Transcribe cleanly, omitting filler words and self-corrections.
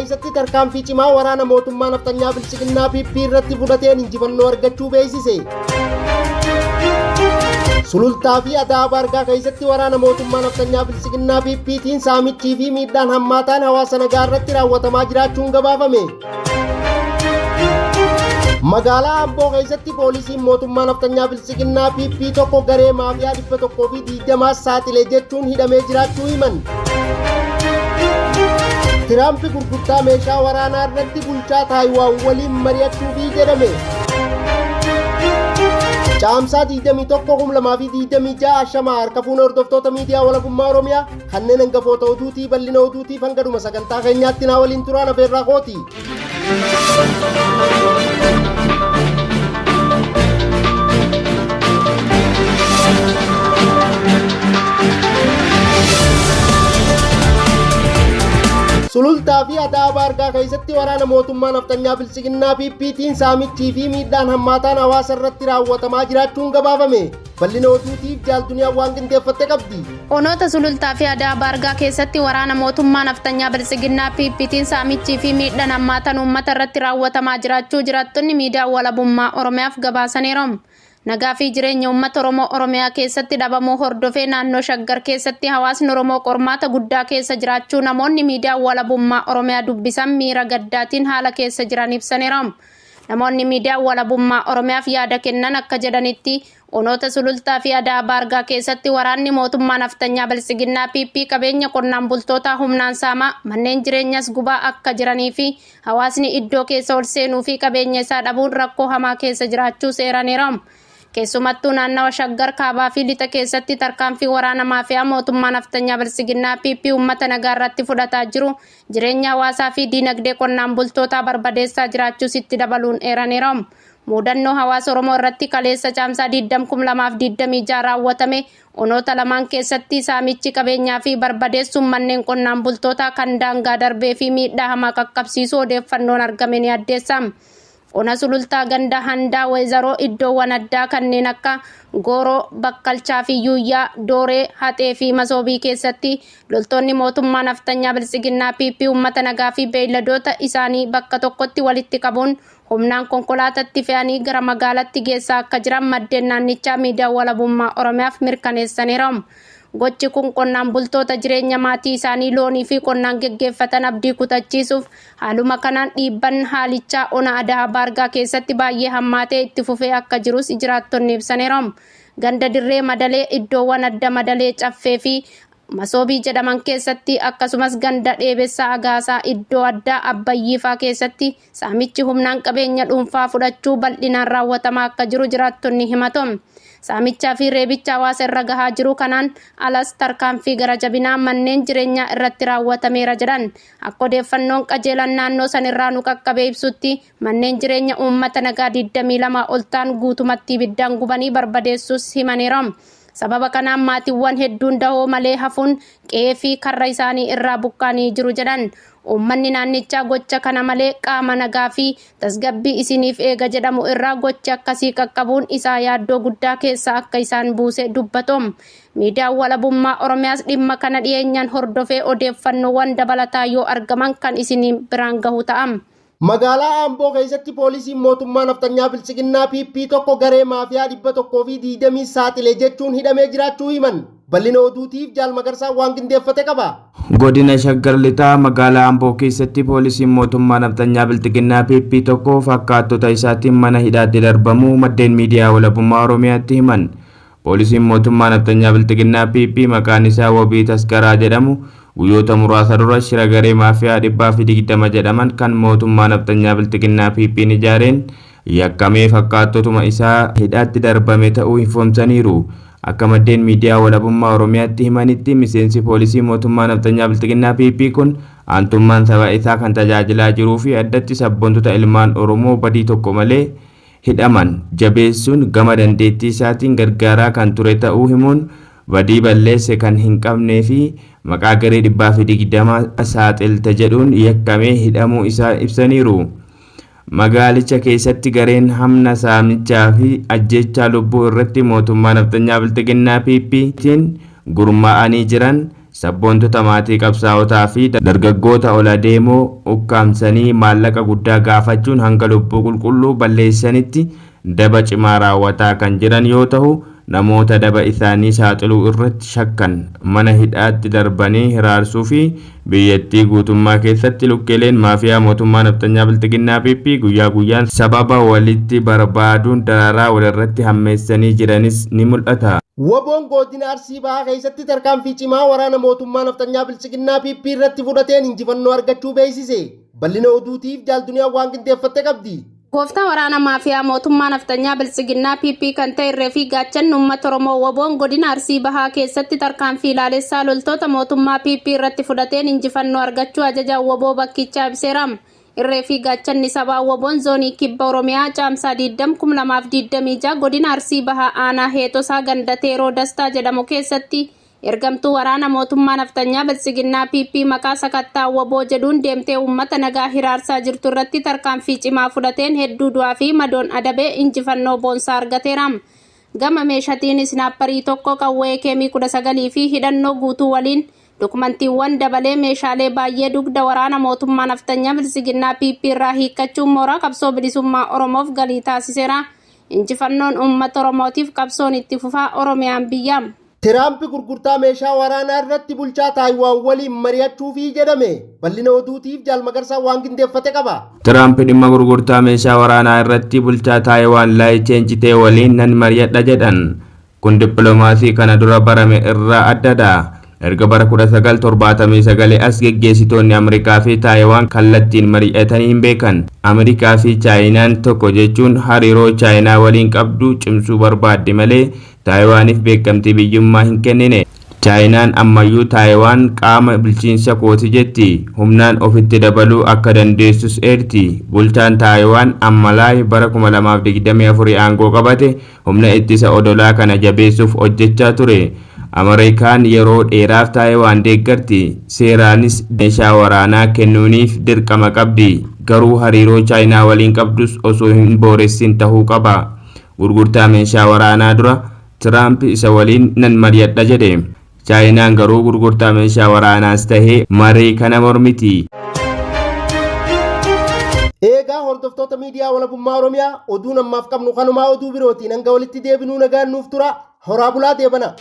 keessatti tarkaanfii cimaa waraana mootummaa naftanyaa Bilxiginnaa PP irratti fudhateen injifannoo argachuu beeksise. Sulultaa fi Adaa Baargaa keessatti waraana mootummaa naftanyaa Bilxiginnaa PPtiin saamichii fi miidhaan hammaataan hawaasa nagaa irratti raawwatamaa jiraachuun gabaafame. Magaalaa Amboo keessatti poolisiin mootummaa naftanyaa Bilxiginnaa PP tokko garee maafiyaa 120 saaxile jechuun hidhamee jiraachuu himan. Tiraamp gurgurtaa meeshaa waraanaa irratti bulchaa Taayiwaan waliin mari'achuufii jedhame. Caamsaa 21,2026 ashamaa harka fuuna hordoftoota miidiyaa walabummaa Oromiyaa kanneen hangafoota oduutii bal'ina oduutiif hanga dhuma sagantaa keenyaatti naa waliin turaan afeerraa kooti. Sulultaa fi Adaa Baargaa keessatti waraana mootummaa naftanyaa Bilxiginnaa PPtiin saamichii fi miidhaan hammaataan hawaasa irratti raawwatamaa jiraachuun gabaafame. Bal'ina oduutiif jaalduniyaan waan qindeeffatte qabdi. Onoota Sulultaa fi Adaa Baargaa keessatti waraana mootummaa naftanyaa Bilxiginnaa PPtiin saamichii fi miidhaan hammaataan uummata irratti raawwatamaa jiraachuu jiraattonni miidiyaa walabummaa Oromiyaaf gabaasaniiru. Nagaa fi jireenya uummata Oromoo Oromiyaa keessatti dhabamuu hordofee naannoo Shaggar keessatti hawaasni Oromoo qormaata guddaa keessa jiraachuu namoonni miidiyaa walabummaa Oromiyaa dubbisan miira gaddaatiin haala keessa jiran ibsaniiru. Namoonni miidiyaa walabummaa Oromiyaaf yaada kennan akka jedhanitti onoota Sulultaa fi Adaa Baargaa keessatti waraanni mootummaa naftanyaa Bilxiginnaa PP qabeenya qonnaan bultootaa humnaan saamaa manneen jireenyas gubaa akka jiranii fi hawaasni iddoo keessa ol seenuu fi qabeenya isaa dhabuun rakkoo hamaa keessa jiraachuu seeraniiru. Keessumattuu naannawa Shaggar kaabaa fi lixa keessatti tarkaanfii waraana maafiyaa mootummaa naftanyaa Bilxiginnaa PP uummata nagaa irratti fudhataa jiru jireenya hawaasaa fi diinagdee qonnaan bultootaa barbadeessaa jiraachuus itti dabaluun eeraniiru. Muudannoo hawaasa Oromoo irratti kaleessa caamsaa 20,2026 raawwatame onoota lamaan keessatti saamichi qabeenyaa fi barbadeessuun manneen qonnaan bultootaa kan daangaa darbee fi miidhaa hamaa qaqqabsiisu odeeffannoon argame ni addeessa. Ona Sulultaa ganda handaa weezaroo iddoowwan addaa kanneen akka Gooroo, Bakkalchaa fi Yuuyyaa, Dooree, Haxee fi Masoobii keessatti loltoonni mootummaa naftanyaa Bilxiginnaa PP uummata nagaa fi beeyladoota isaanii bakka tokkotti walitti qabuun humnaan konkolaatatti fe'anii gara magaalatti geessaa akka jiran maddeen naannichaa miidiyaa walabummaa Oromiyaaf mirkaneessaniiru. Gochi kun qonnaan bultoota jireenya maatii isaanii loonii fi qonnaan geggeeffatan abdii kutachiisuuf haaluma kanaan dhiibban haalichaa ona Adaa Baargaa keessatti baay'ee hammaatee itti fufee akka jirus jiraattonni ibsaniiru. Ganda dirree madalee iddoowwan adda madalee caffee fi masoobii jedhaman keessatti akkasumas ganda dheebessaa agaasaa iddoo addaa abbayyiifaa keessatti saamichi humnaan qabeenya dhuunfaa fudhachuu bal'inaan raawwatamaa akka jiru jiraattonni himatu. Saamichaa fi reebicha hawaasa irra gahaa jiru kanaan alas tarkaanfii gara jabinaa manneen jireenyaa irratti raawwatameera jedhan. Akka odeeffannoon qajeelan naannoo sanirraa nu qaqqabee ibsutti manneen jireenya uummata nagaa 22 ol ta'an guutumatti ibiddaan gubanii barbadeessuus himaniiru. Sababa kanaan maatiiwwan hedduun dahoo malee hafuun qe'ee fi karra isaanii irraa buqqaanii jiru jedhan. Uummanni naannichaa gocha kana malee qaama nagaa fi tasgabbii isiniif eega jedhamu irraa gochi akkasii qaqqabuun isaa yaaddoo guddaa keessa akka isaan buuse dubbatu. Miidiyaan walabummaa Oromiyaas dhimma kana dhiyeenyaan hordofee odeeffannoowwan dabalataa yoo argaman kan isin biraan gahu ta'a. Magaalaa Amboo keessatti poolisiin mootummaa naftanyaa Bilxiginnaa PP tokko garee maafiyaa 120 saaxile jechuun hidhamee jiraachuu himan. Bal'ina oduutiif Jaal Magarsaa waan qindeeffate qaba. Godina Shaggar Lixaa magaalaa Amboo keessatti poolisiin mootummaa naftanyaa Bilxiginnaa PP tokko fakkaattota isaatiin mana hidhaatti darbamuu maddeen miidiyaa walabummaa Oromiyaatti himan. Poolisiin mootummaa naftanyaa Bilxiginnaa PP maqaan isaa Wabii Taskaraa jedhamu guyyoota muraasa dura shira garee maafiyaa 120 jedhaman kan mootummaa naftanyaa Bilxiginnaa PP'n ijaareen yakkamee fakkaattotuma isaa hidhaatti darbame ta'uu ifoomsaniiru. Akka maddeen miidiyaa walabummaa Oromiyaatti himanitti miseensi poolisii mootummaa naftanyaa Bilxiginnaa PP kun aantummaan saba isaa kan tajaajilaa jiruu fi addatti sabboontota ilmaan Oromoo badii tokko malee hidhaman jabeessuun gama dandeettii isaatiin gargaaraa kan ture ta'uu himuun badii balleesse kan hin qabnee fi maqaa garee 120 saaxilte jedhuun yakkamee hidhamuu isaa ibsaniiru. Magaalicha keessatti gareen hamna saamichaa fi ajjechaa lubbuu irratti mootummaa naftanyaa Bilxiginnaa PPtiin gurmaa'anii jiran Sabboontota maatii qabsaa'otaa fi dargaggoota ol adeemoo ukkaamsanii maallaqa guddaa gaafachuun hanga lubbuu qulqulluu balleessanitti daba cimaa raawwataa kan jiran yoo ta'u, namoota daba isaanii saaxiluu irratti shakkan mana hidhaatti darbanii hiraarsuu fi biyyattii guutummaa keessatti lukkeeleen maafiyaa mootummaa nafxanyaa Bilxiginnaa PP guyyaa guyyaan sababa walitti barbaaduun dararaa walirratti hammeessanii jiranis ni mul'ata. WBOn godina Arsii Bahaa keessatti tarkaanfii cimaa waraana mootummaa nafxanyaa Bilxiginnaa PP irratti fudhateen injifannoo argachuu beeksise. Bal'ina oduutiif Jaal Duniyaan waan qindeeffatte qabdi. Gooftaa waraana maafiyaa mootummaa nafxanyaa Bilxiginnaa PP kan ta'e irree fi gaachanni uummata Oromoo WBOn godina Arsii Bahaa keessatti tarkaanfii ilaalessaa loltoota mootummaa PP irratti fudhateen injifannoo argachuu ajajaan WBO bakkichaa ibseera. Irree fi gaachanni sabaa WBOn zoonii kibba Oromiyaa Caamsaa 20 2026 godina Arsii Bahaa aanaa Heexosaa ganda Teeroo Dastaa jedhamu keessatti ergamtuu waraana mootummaa nafxanyaa Bilxiginnaa PP maqaa sakattaa WBO jedhuun deemtee uummata nagaa hiraarsaa jirtu irratti tarkaanfii cimaa fudhateen hedduu du'aa fi madoon adabee injifannoo boonsaa argateera. Gama meeshaatiin isnaapparii tokko, qawwee keemii 19 fi hidhannoo guutuu waliin dokumantiiwwan dabalee meeshaalee baay'ee dugda waraana mootummaa nafxanyaa Bilxiginnaa PP irraa hiikkachuun mooraa qabsoo bilisummaa Oromoof galii taasiseera. Injifannoon uummata Oromootiif, qabsoon itti fufaa, Oromiyaan biyyaam. Tiraamp gurgurtaa meeshaa waraanaa irratti bulchaa Taayiwaan waliin mari'achuufii jedhame. Bal'ina oduutiif Jaal Magarsaa waan qindeeffate qaba. Tiraamp dhimma gurgurtaa meeshaa waraanaa irratti bulchaa Taayiwaan Laay Cheenjitee waliin nan mari'adha jedhan. Kun dippiloomaasii kana dura barame irraa addadha. Erga bara 1979 as geggeessitoonni Ameerikaa fi Taayiwaan kallattiin mari'atanii hin beekan. Ameerikaa fi Chaayinaan tokko jechuun hariiroo Chaayinaa waliin qabdu cimsuu barbaadde malee Taayiwaaniif beekamtii biyyummaa hin kennine. Chaayinaan ammayyuu Taayiwaan qaama bulchiinsa kooti jetti. Humnaan ofitti dabaluu akka dandeessus eerti. Bulchaan Taayiwaan Ammalaay bara 2024 aangoo qabate humna ittisa odolaa kana jabeessuuf hojjechaa ture. Ameerikaan yeroo dheeraaf Taayiwaan deeggarti. Seeraanis meeshaa waraanaa kennuuniif dirqama qabdi. Garuu hariiroo Chaayinaa waliin qabdus osoo hin booressin tahuu qaba. Gurgurtaa meeshaa waraanaa dura Tiraamp isa waliin nan mari'adha jedhe. Chaayinaan garuu gurgurtaa meeshaa waraanaas tahee marii kana mormiti. Eegaa hordoftoota miidiyaa walabummaa Oromiyaa, oduun ammaaf qabnu kanumaa. Oduu birootiin hanga walitti deebinuu nagaan nuuf tura. Horaa bulaa, deebana.